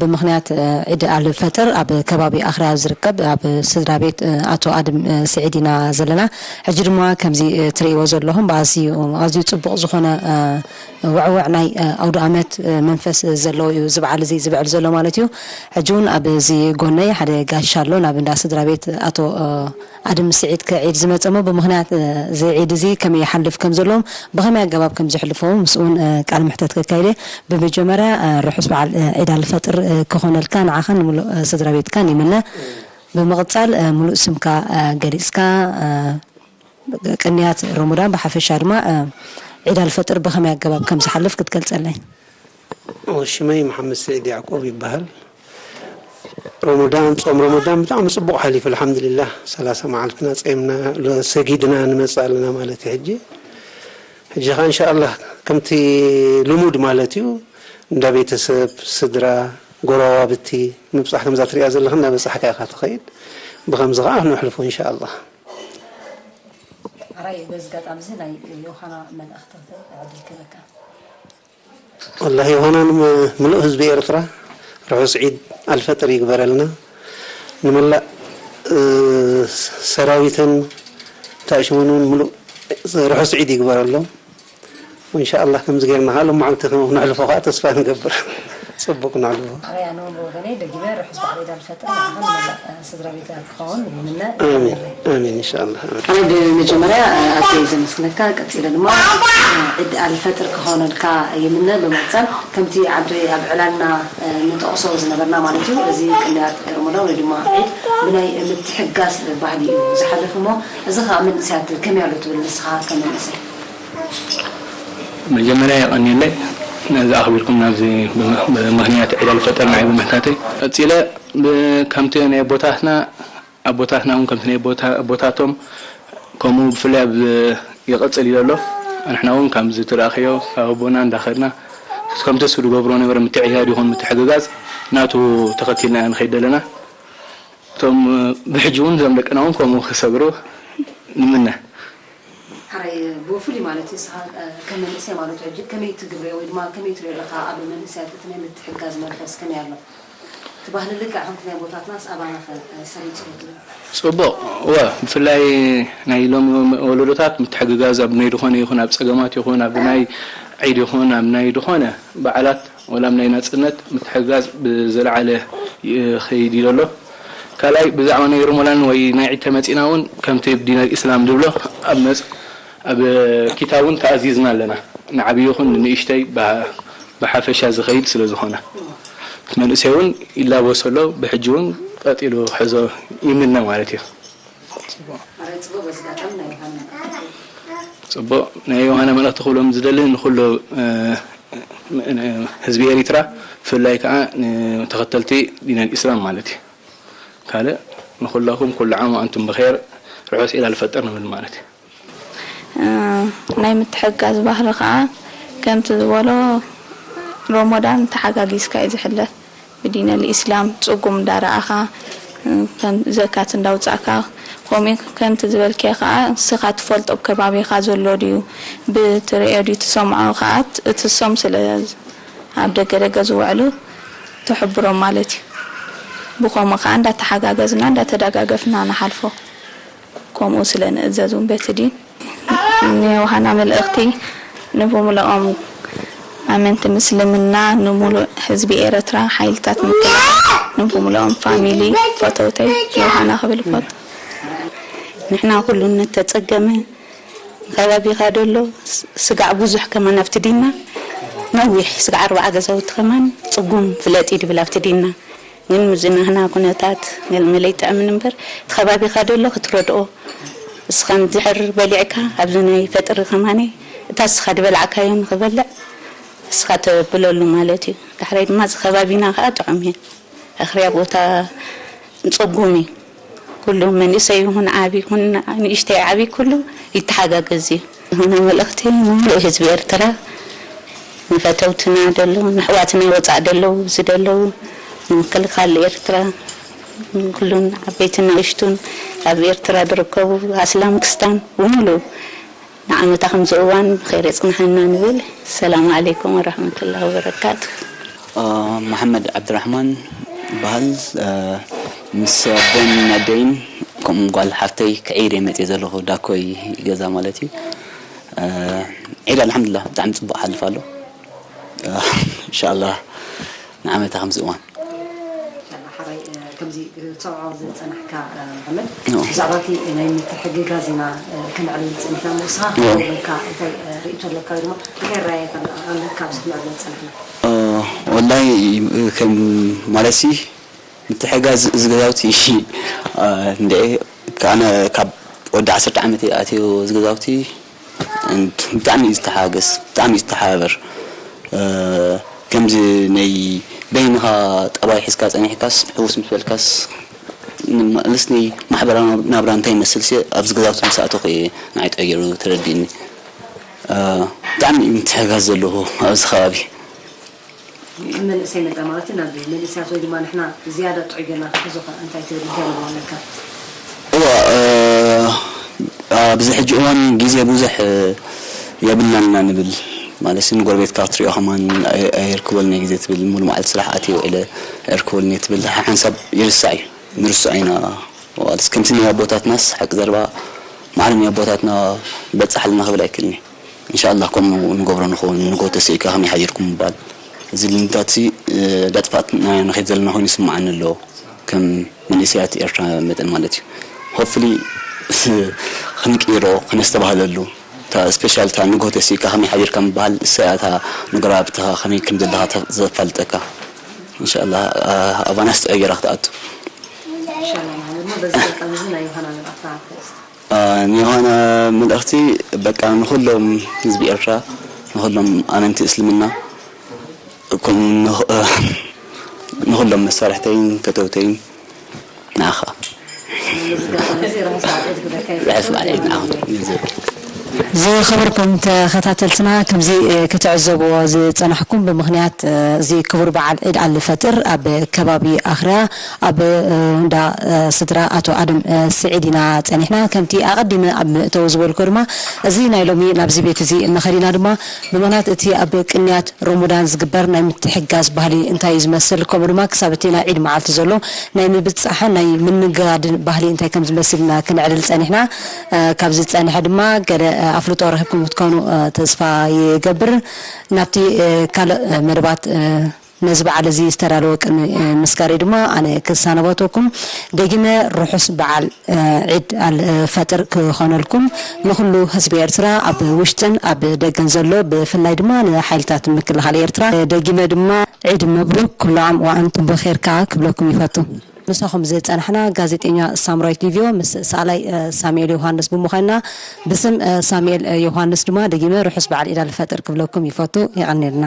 ብምኽንያት ዒድ ኣልፈጥር ኣብ ከባቢ ኣኽርያ ዝርከብ ኣብ ስድራ ቤት ኣቶ ኣድም ስዒድ ኢና ዘለና። ሕጂ ድማ ከምዚ ትርእይዎ ዘለኹም ብኣዝዩ ኣዝዩ ጽቡቕ ዝኾነ ውዕውዕ ናይ ኣውደ ኣመት መንፈስ ዘለዎ እዩ እዚ በዓል እዚ ዝብዕል ዘሎ ማለት እዩ። ሕጂ እውን ኣብዚ ጎነይ ሓደ ጋሻ ኣሎ፣ ናብ እንዳ ስድራ ቤት ኣቶ ኣድም ስዒድ ክዒድ ዝመጸ እሞ ብምኽንያት እዚ ዒድ እዚ ከመይ ይሓልፍ ከም ዘለዎም ብኸመይ ኣገባብ ከም ዝሕልፈዎ ምስ እውን ቃል ምሕተት ከካይደ። ብመጀመርያ ርሑስ በዓል ዒድ ኣልፈጥር ክኾነልካ ንዓኻን ንሙሉእ ስድራ ቤትካን ይምነ። ብምቕጻል ሙሉእ ስምካ ገሊጽካ ቅንያት ሮሞዳን ብሓፈሻ ድማ ዒድ ኣልፈጥር ብኸመይ ኣገባብ ከም ዝሓልፍ ክትገልጸለይ። ሽመይ መሓመድ ስዒድ ያዕቆብ ይበሃል። ሮሞዳን ጾም ሮሞዳን ብጣዕሚ ጽቡቕ ሓሊፉ ኣልሓምዱሊላህ። ሰላሳ መዓልትና ጸምና ሰጊድና ንመጽእ ኣለና ማለት እዩ። ሕጂ ሕጂ ኸ እንሻኣላህ ከምቲ ልሙድ ማለት እዩ እንዳ ቤተሰብ ስድራ ጎረባብቲ ምብጻሕ ከምዛ ትሪኣ ዘለኽን እናበጻሕካ ኢኻ ትኸይድ። ብኸምዚ ኸዓ ነሕልፎ እንሻኣላህ። ኣራይ በዚ ኣጋጣሚ እዚ ናይ ዮሃና መልእኽቲ ዕድል ክህበካ። ወላሂ ዮሃና ንምሉእ ህዝቢ ኤርትራ ርሑስ ዒድ ኣልፈጥር ይግበረልና። ንመላእ ሰራዊትን ታሽሙን እውን ምሉእ ርሑስ ዒድ ይግበረሎም። ወኢንሻኣላህ ከምዚ ጌርና ከዓ ሎም መዓልቲ ክነሕልፎ ከዓ ተስፋ ንገብር። ጽቡቅ ነሕልፎ። ኣበይ ኣነ እውን ብወገነይ ደጊመ ርሑስ በዓል ዒድ ኣልፈጥር ንዓኻ ንመላእ ስድራ ቤትካ ክኸውን ይምነ። ኣሚን ኣሚን ኢንሻኣላህ። ኣነ ብመጀመርያ ኣዝየ ዘመስግነካ፣ ቀጺለ ድማ ዒድ ኣልፈጥር ክኾነልካ ይምነ። ብምቕጻል ከምቲ ኣብ ኣብ ዕላልና ንጠቕሶ ዝነበርና ማለት እዩ፣ እዚ ቅንያት ሮሞዳን ወይ ድማ ዒድ ብናይ ምትሕግጋዝ ባህሊ እዩ ዝሓልፍ እሞ፣ እዚ ኸኣ መንእሰያት ከመይ ኣሎ ትብል ንስኻ ከም መንእሰይ? መጀመርያ የቐንየለይ ነዚ ኣኽቢርኩም ናብዚ ብምኽንያት ዒድ ኣልፈጥር ንዓይ ብምሕታተይ። ቀጺለ ከምቲ ናይ ኣቦታትና ኣቦታትና እውን ከምቲ ናይ ኣቦታቶም ከምኡ ብፍላይ ኣብ ይቕጽል እዩ ዘሎ። ንሕና እውን ከምዚ ትረኣኽዮ ካብ ኣቦና እንዳኸድና ከምቲ እሱ ዝገብሮ ነበረ ምትዕያድ ይኹን ምትሕግጋዝ ናቱ ተኸቲልና ኢና ንኸይድ ዘለና። እቶም ብሕጂ እውን እዞም ደቅና እውን ከምኡ ክሰግሩ ንምነ። ሓራይ ብፍሉይ ማለት እዩ ንስኻ ከም መንእሰይ ማለት እዩ ሕጂ ከመይ ትግብርዮ ወይ ድማ ከመይ ትሪኦ ኣለኻ ኣብ መንእሰያት እቲ ናይ ምትሕጋዝ መንፈስ ከመይ ኣሎ? እቲ ባህሊ ልክዕ ከምቲ ናይ ኣቦታትናስ ኣባና ኸ ሰሪጹ ዶ ትብል? ጽቡቕ እወ ብፍላይ ናይ ሎሚ ወለዶታት ምትሕግጋዝ ኣብ ናይ ዝኾነ ይኹን ኣብ ጸገማት ይኹን ኣብ ናይ ዒድ ይኹን ኣብ ናይ ዝኾነ በዓላት ወላ ኣብ ናይ ናጽነት ምትሕግጋዝ ብዝለዓለ ይኸይድ እዩ ዘሎ። ካልኣይ ብዛዕባ ናይ ሮሞዳን ወይ ናይ ዒድ ተመጺእና እውን ከምቲ ዲነል ኢስላም ዝብሎ ኣብ መጽ ኣብ ኪታብ እውን ተኣዚዝና ኣለና ንዓብዪ ይኹን ንንእሽተይ ብሓፈሻ ዝኸይድ ስለ ዝኾነ እቲ መንእሰይ እውን ይላበሶ ኣሎ ብሕጂ እውን ቀጢሉ ክሕዞ ይምነ ማለት እዩ። ጽቡቕ ናይ ዮሃና መልእኽቲ ክብሎም ዝደሊ ንኹሉ ህዝቢ ኤሪትራ ብፍላይ ከዓ ንተኸተልቲ ዲነል ኢስላም ማለት እዩ። ካልእ ንኹላኩም ኩሉ ዓም ወኣንቱም ብኸይር ርሑስ ዒድ ኣልፈጥር ንብል ማለት እዩ። ናይ ምትሕጋዝ ባህሊ ከዓ ከምቲ ዝበሎ ሮሞዳን ተሓጋጊዝካ እዩ ዝሕለፍ ብዲነል ኢስላም ፅጉም እንዳረኣኻ ከም ዘካት እንዳውፃእካ ከምኡ ከምቲ ዝበልክዮ ከዓ ንስኻ ትፈልጦ ኣብ ከባቢኻ ዘሎ ድዩ ብትሪኦ ድዩ ትሰምዖ ከዓ እትሶም ስለ ኣብ ደገ ደገ ዝውዕሉ ትሕብሮም ማለት እዩ። ብኸምኡ ከዓ እንዳተሓጋገዝና እንዳተደጋገፍና ንሓልፎ። ከምኡ ስለ ንእዘዝ እውን በቲ ዲን ንዮሃና መልእኽቲ ንብምልኦም ኣመንቲ ምስልምና ንሙሉእ ህዝቢ ኤረትራ ሓይልታት ምክልኻል ንብምልኦም ፋሚሊ ፈተውተይ ዮሃና ክብል ይፈቱ። ንሕና ኩሉ እነተጸገመ ከባቢኻ ደሎ ስጋዕ ብዙሕ ከማን ኣብቲ ዲና ነዊሕ ስጋዕ ኣርባዓ ገዛውቲ ከማን ጽጉም ፍለጥ እዩ ድብል ኣብቲ ዲና። ግን ምዝናህና ኩነታት ገለመለ ይጥዕምን እምበር እቲ ከባቢኻ ደሎ ክትረድኦ እስኻ እንድሕር በሊዕካ ኣብዚ ናይ ፈጥሪ ከማኒ እታ እስኻ ድበላዕካዮ ንኽበልዕ እስኻ ተብለሉ ማለት እዩ። ዳሕራይ ድማ እዚ ከባቢና ከዓ ጥዑም እዩ። ኣኽርያ ቦታ ንጸጉም እዩ። ኩሉ መንእሰይ ይኹን ዓቢ ይኹን ንእሽተይ ዓቢ ኩሉ ይተሓጋገዝ እዩ። ዝኾነ መልእኽቲ ንምሉእ ህዝቢ ኤርትራ ንፈተውትና ደለዉ ንሕዋትና ወጻእ ደለዉ እዚ ደለዉ ንምክልኻል ኤርትራ ኩሉን ዓበይትን ንእሽቱን ኣብ ኤርትራ ዝርከቡ ኣስላም ክስታን ብምሉእ ንዓመታ ከምዚ እዋን ብኸይር የጽንሓና ንብል። ሰላም ዓለይኩም ወራህመቱላሂ ወበረካቱ። መሓመድ ዓብድራሕማን ይበሃል። ምስ ኣቦን ኣደይን ከምኡ ጓል ሓፍተይ ክዒር እየ መፅየ ዘለኹ። ዳኮይ ገዛ ማለት እዩ። ዒድ ኣልሓምዱላ ብጣዕሚ ፅቡቅ ሓልፍ ኣሎ። እንሻላ ንዓመታ ከምዚ እዋን ሓራይ ከምዚ ክትሰምዖ ዝፀናሕካ መሓመድ ብዛዕባ እቲ ናይ ምትሕግጋዝ ኢና ከነዕልል ፀኒሕና። ንስኻ ከመይ ኢልካ እንታይ ርእይቶ ኣለካ ወይ ድማ እንታይ ራእይ ኣለካ ኣብዚ ክነዕልል ፀናሕና? ወላይ ከም ማለትሲ ምትሕጋዝ እዚ ገዛውቲ እንድዒ ኣነ ካብ ወዲ ዓሰርተ ዓመት ኣትዮ እዚ ገዛውቲ ብጣዕሚ እዩ ዝተሓገዝ ብጣዕሚ እዩ ዝተሓባበር ከምዚ ናይ በይንኻ ጠባይ ሒዝካ ፀኒሕካስ ሕውስ ምስ በልካስ ማለት ናይ ማሕበራዊ ናብራ እንታይ ይመስል ሲ ኣብዚ ገዛውቲ ምስ ኣተኹ እየ ንዓይ ጠጊሩ ተረዲእኒ ብጣዕሚ እዩ ምትሕጋዝ ዘለዎ ኣብዚ ከባቢ መንእሰይ መጠን ማለት ናብ መንእሰያት ወይ ድማ ንሕና ዝያዳ ጥዑይ ጌርና ክንሕዞ ከ እንታይ ትብል እንታይ ኣለዎ ኣለካ? እዋ ኣብዚ ሕጂ እዋን ግዜ ብዙሕ የብልናን ኢና ንብል ማለት ንጎረቤትካ ክትሪኦ ከማን ኣየርክበልኒ ግዜ ትብል ሙሉ መዓልቲ ስራሕ ኣትየ ውዒለ ኣየርክበልኒ ትብል ሓንሳብ ይርሳዕ እዩ ንርስዖ ኢና ማለት ከምቲ ናይ ኣቦታትናስ ሓቂ ዘረባ ማዕረ ናይ ኣቦታትና በፃሕልና ክብል ኣይክእልኒ እንሻላ ከምኡ ንገብሮ ንኸውን ንጎ ተስኢካ ከመይ ሓዲርኩም ምባል እዚ ልምዳት ዳጥፋት ንኸይድ ዘለና ኮይኑ ይስምዓኒ ኣለዎ ከም መንእሰያት ኤርትራ መጠን ማለት እዩ ሆፍሊ ክንቅይሮ ክነስተባህለሉ ስፔሻል እታ ንጎ ተስኢካ ከመይ ሓዲርካ ምባሃል እሳ እያ እታ ንጎረባብትኻ ከመይ ከም ዘለኻ ዘፋልጠካ እንሻላ ኣባና ስትዕግራ ክትኣቱ ንሻላ ማለት ነው። በዚ ኣጋጣሚ እዚ ናይ ዮሃና መልእኽታ ትሕዝ ንዮሃና መልእኽቲ በቃ ንኹሎም ህዝቢ ኤርትራ ንኹሎም ኣመንቲ እስልምና ንኹሎም መሳርሕተይን ፈተውተይን ንዓኻ በዚ ኣጋጣሚ እዚ ርሑስ በዓል ዒድ ክብለካ ይፈቱ። ርሑስ በዓል ዒድ ንዓኹም ይዘብል ዝኸበርኩም ተኸታተልትና ከምዚ ክትዕዘብዎ ዝፀናሕኩም ብምኽንያት እዚ ክቡር በዓል ዒድ ኣልፈጥር ኣብ ከባቢ ኣኽርያ ኣብ እንዳ ስድራ ኣቶ ኣደም ስዒድ ኢና ፀኒሕና። ከምቲ ኣቐዲመ ኣብ ምእተው ዝበልኮ ድማ እዚ ናይ ሎሚ ናብዚ ቤት እዚ መኸዲና ድማ ብምኽንያት እቲ ኣብ ቅንያት ሮሞዳን ዝግበር ናይ ምትሕጋዝ ባህሊ እንታይ እዩ ዝመስል ከምኡ ድማ ክሳብ እቲ ናይ ዒድ መዓልቲ ዘሎ ናይ ምብጻሕን ናይ ምንጋድን ባህሊ እንታይ ከም ዝመስል ኢና ክነዕልል ጸኒሕና። ካብዚ ዝጸንሐ ድማ ገለ ኣፍልጦ ረኺብኩም ክትኮኑ ተስፋ ይገብር። ናብቲ ካልእ መደባት ነዚ በዓል እዚ ዝተዳለወ ቅድሚ ምስጋረይ ድማ ኣነ ክሰናበተኩም ደጊመ ርሑስ በዓል ዒድ ኣል ፈጥር ክኾነልኩም ንኹሉ ህዝቢ ኤርትራ ኣብ ውሽጥን ኣብ ደገን ዘሎ ብፍላይ ድማ ንሓይልታት ምክልኻል ኤርትራ ደጊመ ድማ ዒድ መብሩክ ኩሉ ዓም ወኣንቱም ብኼር ከኣ ክብለኩም ይፈቱ። ምሳኹም ዝጸናሕና ጋዜጠኛ ሳምራዊት ሊቪዮ ምስ ሰኣላይ ሳሙኤል ዮሃንስ ብምዃንና ብስም ሳሙኤል ዮሃንስ ድማ ደጊመ ርሑስ በዓል ዒድ ኣል ፈጥር ክብለኩም ይፈቱ። የቐንየልና።